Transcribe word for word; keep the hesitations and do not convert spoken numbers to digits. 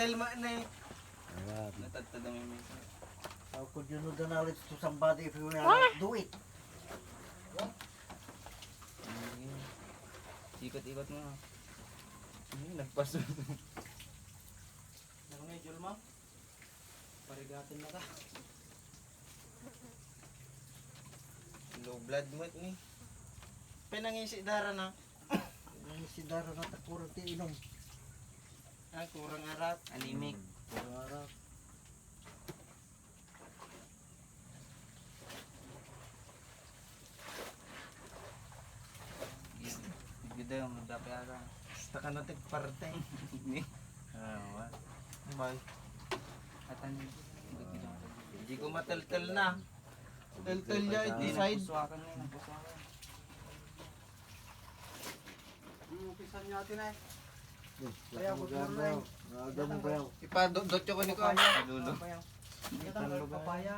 Lima na eh. Ayan. Natagtad ang mesa. How could you know the knowledge to somebody if you will not do it? Ikot-ikot mo. Ay, nagpaso. Ano nga, Julma? Parigatin na ka. Low blood mo ni. Pinangisi dara na. Ang sidara na takurang ti inom. Ah, kurang arak. Anemic. Para Gida yung dapat ata. Basta ka na tigparte. Ni. Ah, wa. May. Atan. Hindi ko mateltel na. Teltel ya Hindi, iti side. nagpuswakan na, Nagpuswakan. Ang umpisa niya atin eh. Kaya ko na eh. Nagdamo ba yaw? Ipadot-dot ko ni ko. Papaya. Lolo. Papaya. Kita na papaya.